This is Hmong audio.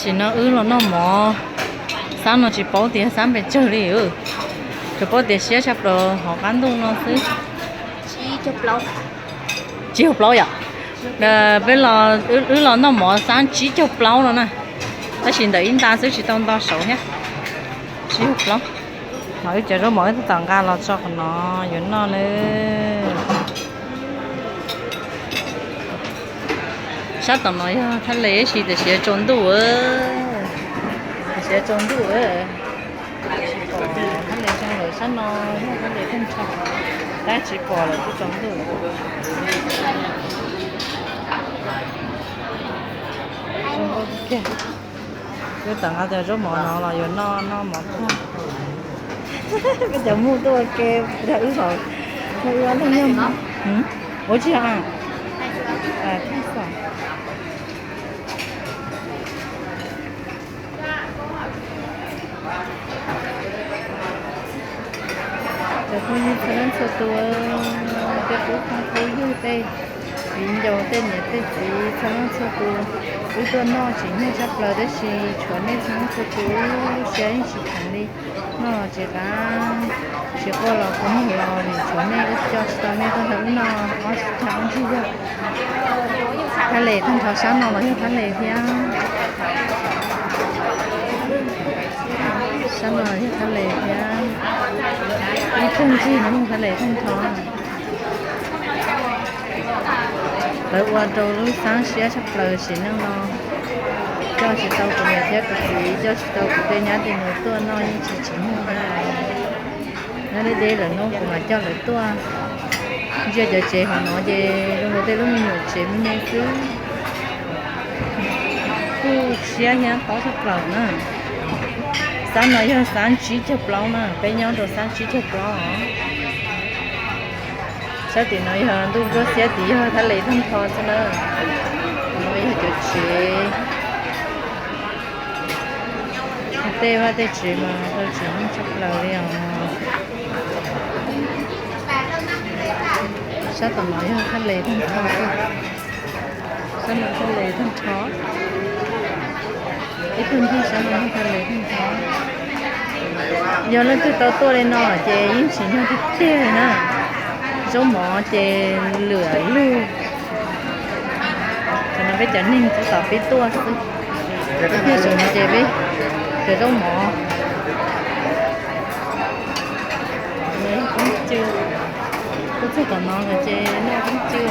Tam sim no wb los noj mov, xab no tsis paub tias xab pes tsawg li, tsuas paub tias siab tshaj plaws hauv qab ntuj no xwb. Tsib caug plaub yom? Peb, wb los noj mov xab tsib caug plaub no na, tab sis ntawm ib nta xwb tsis tau nto saud thiab. Tsib caug plaub. No wb cov zaub mov wb tab tom nqa los tso qhov no yuav noj nawb. Sab tom no yog thaj les ib si tiam sis tsaus ntuj, tiam sis tsaus ntuj. Tsis pom thaj les zoo lawm, sab no yog thaj les tag nrho, tab tsis pom lawm twb tsaus ntuj. Zoo nkauj kawg kiag. Wb tau nqa cov zaub mov no los yuav noj noj mov phaj. Peb cov muj tuaj ua ke, wb los, muaj ib ob leeg nyob. Ua tsis yog a? Cov phooj ywg txhua leej txhua tus, tej qub phooj qub ywg, tej viv ncaus, tej niam tej txiv txhua leej txhua tus, wb tuaj noj tsim nyog tshaj plaws tab sis tshuav nej txhua leej txhua tus, lub siab yeej tsis kheev li. Noj los tsis qab, tsis quaj los kuv mus los vim tshuav nej, wb coj tsis tau nej tuaj nrog wb noj ob txhais ob ntsig yog. Thaj les tag nrho, sab no los yog thaj les thiab. Sab no los yog thaj les thiab. Ib tag ntsig no yog thaj les tag nrho. Lawv ua rau lub xab siab tshaj plaws sim neej no. Coj tsis tau kuv niam thiab kuv txiv, coj tsis tau kuv tej nyab tej nus tuaj noj yeej tsis tsim nyog li. Nyob deb deb lawm hnub kuv mam coj lawv tuaj. Ntsia cov tsev hauv no ces zoo nkaus tej lub me nyuam tsev me me xwb. Kuj siab thiab tob tshaj plaws na. Xab no yog xab tsib caug plaub na, peb nyob rau xab tsib caug plaub os. Sab tim no yog ntuj ntsuab xiab, tim yog thaj les tag nrho xwb na. Tim no yog cov tsev, tej vaj tej tsev mas tau tsis muaj tshaj plaws li os. Sab tom no yog thaj les tag nrho xwb. Sab no thaj les tag nrho. Ib tug ntug sab no yog thaj les tag nrho. Yog leej twg tau tuaj li no ces yeej tsim nyog tiag tiag li na. Zaub mov ces lwm lug. Tam no peb cov neeg txog tom peb tuaj xwb. Ib pliag saum no ces peb cov zaub mov. Poob cw, tuaj txog tom no lawm ces noj poob cw.